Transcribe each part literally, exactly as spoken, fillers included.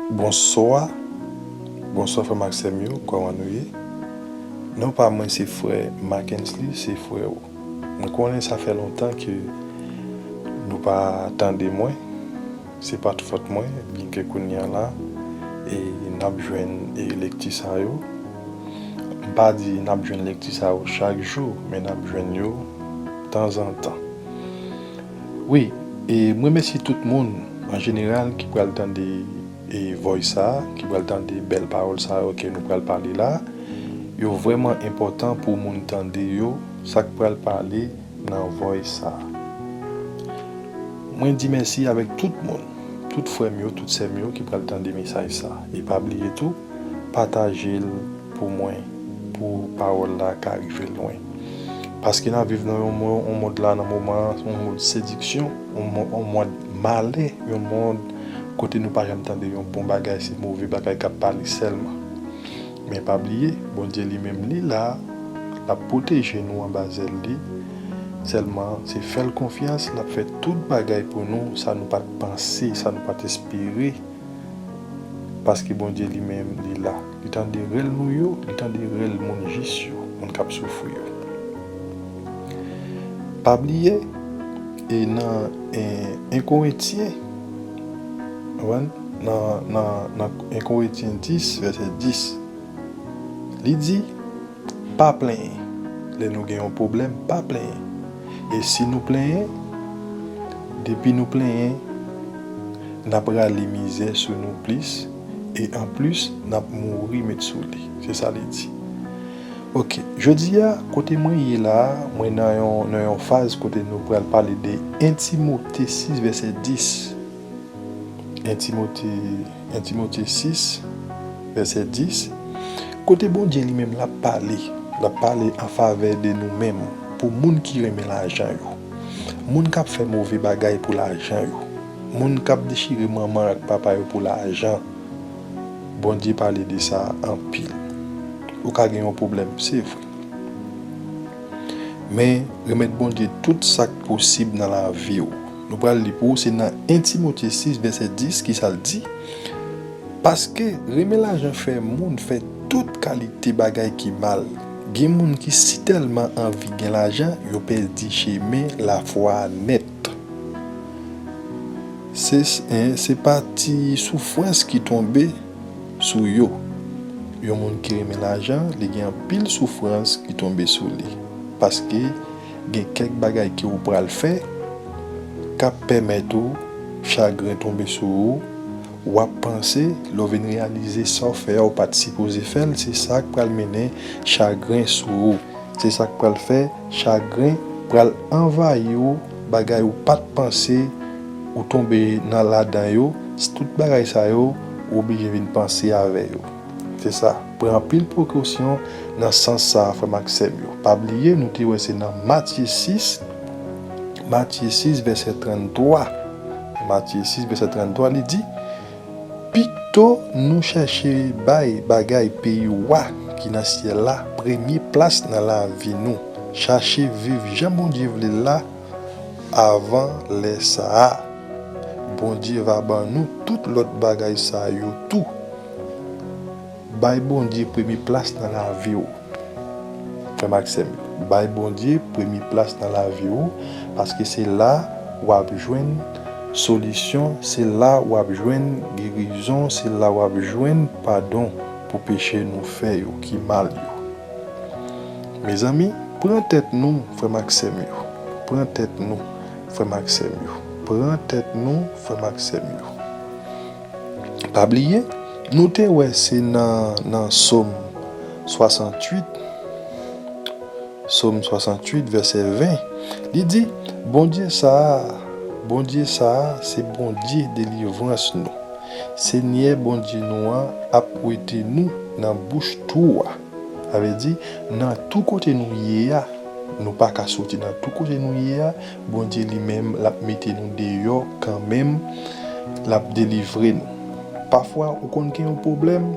Bonswa, bonswa frè m ak sè m yo, kòman nou ye? Non pa mwen se frè Mackensley, se frè w. Mwen konnen sa fè lontan ke nou pa tande mwen, se pa t fòt mwen, byenke kounye a la, e n ap jwenn e lekti sa yo. M pa di n ap jwenn lekti sa yo chak jou, men n ap jwenn yo tanzantan. Wi, e m remèsye tout moun an jeneral ki pral tande e voice sa a, ki pral tande bèl pawòl sa yo ke nou pral pale la. Yo vrèman enpòtan pou moun tande yo, sa k pral pale nan voice sa a. Mwen di mèsi avèk tout moun, tout frè m yo, tout sè m yo ki pral tande mesaj sa a. E pa bliye tou, pataje l pou mwen, pou pawòl la ka rive lwen. Paske n ap viv nan yon mo-, yon mond la, nan moman an, yon mond sediksyon, yon mo-, yon mond malè, yon mond kote nou pa janm tande yon bon bagay, se move bagay k ap pale sèlman. Men pa bliye, Bondye li menm li la, l ap pwoteje nou anba zèl li. Sèlman, se fè l konfyans, l ap fè tout bagay pou nou, sa nou pa t panse, sa nou pa t espere. Paske Bondye li menm, li la. Li tande rèl nou yo, li tande rèl moun jis yo, moun k ap soufri yo. Pa bliye, e nan en, en Korentyen, w konprann? Nan, nan, nan en Korentyen dis, vèsè dis, li di, pa plenyen. Lè nou gen yon pwoblèm, pa plenyen. E si nou plenyen, depi nou plenyen, n ap rale mizè sou nou plis, e anplis, n ap mouri met sou li. Se sa li di. Oke, jodi a, kote mwen ye la a, mwen nan yon, nan yon faz kote nou pral pale de en Timote sis, vèsè dis. En Timote, en Timote sis, vèsè dis, kote Bondye li menm l ap pale, l ap pale an favè de nou menm, pou moun ki renmen lajan yo, moun k ap fè move bagay pou lajan yo, moun k ap dechire manman ak papa yo pou lajan. Bondye pale de sa anpil. Ou ka gen yon pwoblèm, se vre. Men, remèt Bondye tout sa k posib nan lavi w. Nou pral li pou ou, se nan en Timote sis, vèsè dis, ki sa l di, paske renmen lajan fè moun fè tout kalite bagay ki mal. Gen moun ki sitèlman anvi gen lajan, yo pèdi chemen lafwa a nèt. Se, en, se pa ti soufrans ki tonbe sou yo. Yon moun ki renmen lajan, li gen anpil soufrans ki tonbe sou li. Paske gen kèk bagay ke w pral fè k ap pèmèt ou chagren tonbe sou ou. W ap panse, lè w vin reyalize sa w fè a, w pa t sipoze fè l, se sa k pral mennen chagren sou ou. Se sa k pral fè chagren pral anvayi w, bagay ou pa t panse ou tonbe nan ladan yo, tout bagay sa yo, ou oblije vin panse avè yo. Se sa, pran anpil prekosyon nan sans sa a, frè m ak sè m yo. Pa bliye, nou te wè se nan Matye sis, Matye sis, vèsè tranntwa. Matye sis, vèsè tranntwa, li di, pito nou chèche bay bagay peyi Wa ki nan syèl la premye plas nan lavi nou. Chache viv jan Bondye vle l la avan lè sa a. Bondye va ban nou tout lòt bagay sa yo tou. Bay Bondye premye plas nan lavi w. Frè m ak sè m, bay Bondye premye plas nan lavi w, paske se la w ap jwenn solisyon, se la w ap jwenn gerizon, se la w ap jwenn padon pou peche nou fè yo, ki mal yo. Mezanmi, pran tèt nou, frè m ak sè m yo. Pran tèt nou, frè m ak sè m yo. Pran tèt nou, frè m ak sè m yo. Pa bliye, nou te wè se nan, nan Sòm swasanntuit, Sòm swasanntuit, vèsè ven, li di, Bondye sa a, Bondye sa a, se Bondye delivrans nou. Senyè Bondye nou an ap wete nou nan bouch twou a. Sa vle di, nan tou kote nou ye a, nou pa ka soti nan tou kote nou ye a, Bondye li menm, l ap mete nou deyò kanmenm, l ap delivre nou. Pafwa, ou konn gen yon pwoblèm,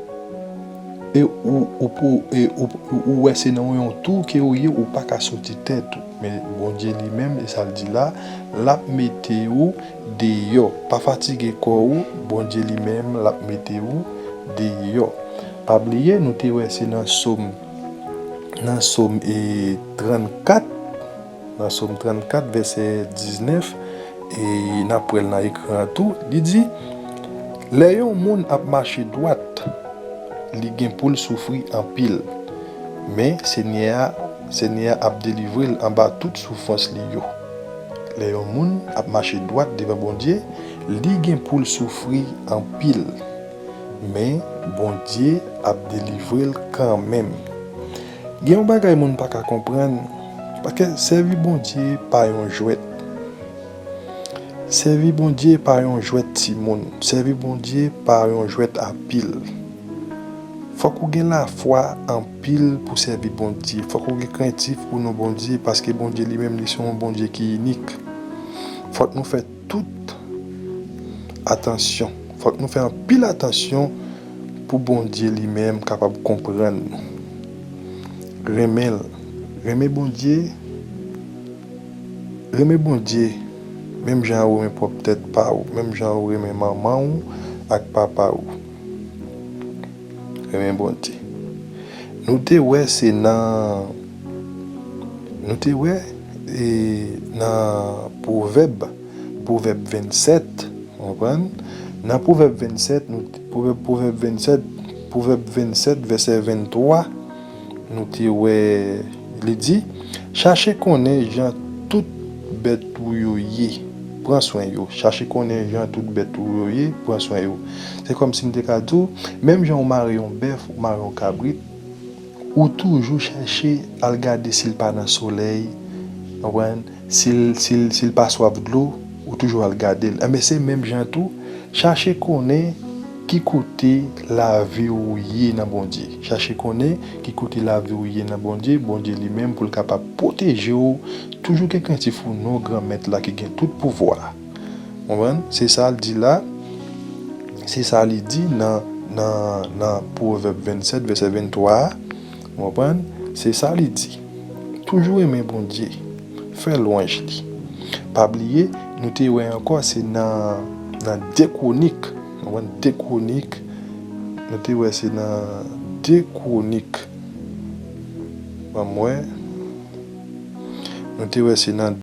E ou, ou, pou, e ou, ou, ou wè se nan yon tou ke ou ye, ou pa ka soti tèt ou. Men Bondye li menm, e sa l di la, l ap mete ou deyò. Pa fatige kò ou, Bondye li menm, l ap mete ou deyò. Pa bliye, nou te wè se nan Sòm, nan Sòm e trannkat, nan Sòm trannkat, vèsè diznèf, e n ap wè l nan ekran an tou, li di, lè yon moun ap mache dwat, li gen pou l soufri anpil. Men Senyè a, Senyè a ap delivre l anba tout soufrans li yo. Lè yon moun ap mache dwat devan Bondye, li gen pou l soufri anpil. Men Bondye ap delivre l kanmenm. Gen yon bagay moun pa ka konprann, paske sèvi Bondye pa yon jwèt. Sèvi Bondye pa yon jwèt timoun. Sèvi Bondye pa yon jwèt a pil. Fòk ou gen lafwa anpil pou sèvi Bondye. Fòk ou gen krentif pou non Bondye, paske Bondye li menm, li se yon Bondye ki inik. Fòk nou fè tout atansyon. Fòk nou fè anpil atansyon pou Bondye li menm kapab konprann nou. Renmen l. Renmen Bondye. Renmen Bondye menm jan ou renmen pwòp tèt pa ou, menm jan ou renmen manman ou ak papa ou. Renmen Bondye. Nou te wè se nan, nou te wè e nan Pwovèb, Pwovèb vennsèt, w konprann? Nan Pwovèb vennsèt, nou, Pwovèb, Pwovèb vennsèt, Pwovèb vennsèt, vèsè venntwa, nou te wè, li di, chache konnen jan tout bèt ou yo ye, pran swen yo. Chache konnen jan tout bèt ou yo ye, pran swen yo. Se kòmsi m te ka di w, menm jan ou mare yon bèf, ou mare yon kabrit, ou toujou chèche al gade si l pa nan solèy, konprann? Si l, si l, si l pa swaf dlo, ou toujou al gade l. Enben, se menm jan tou, chache konnen ki kote lavi w ye nan Bondye. Chache konnen ki kote lavi w ye nan Bondye, Bondye li menm pou l kapab pwoteje w. Toujou gen krentif ou non Granmèt la ki gen tout pouvwa. Konprann? Se sa l di la. Se sa li di nan, nan, nan Pwovèb vennsèt, vèsè venntwa a. Ou konprann? Se sa li di. Toujou renmen Bondye. Fè lwanj li. Pa bliye, nou te wè ankò, se nan, nan de Kwonik. Ou konprann? De Kwonik. Nou te wè se nan de Kwonik. Ban m wè. Nou te wè se nan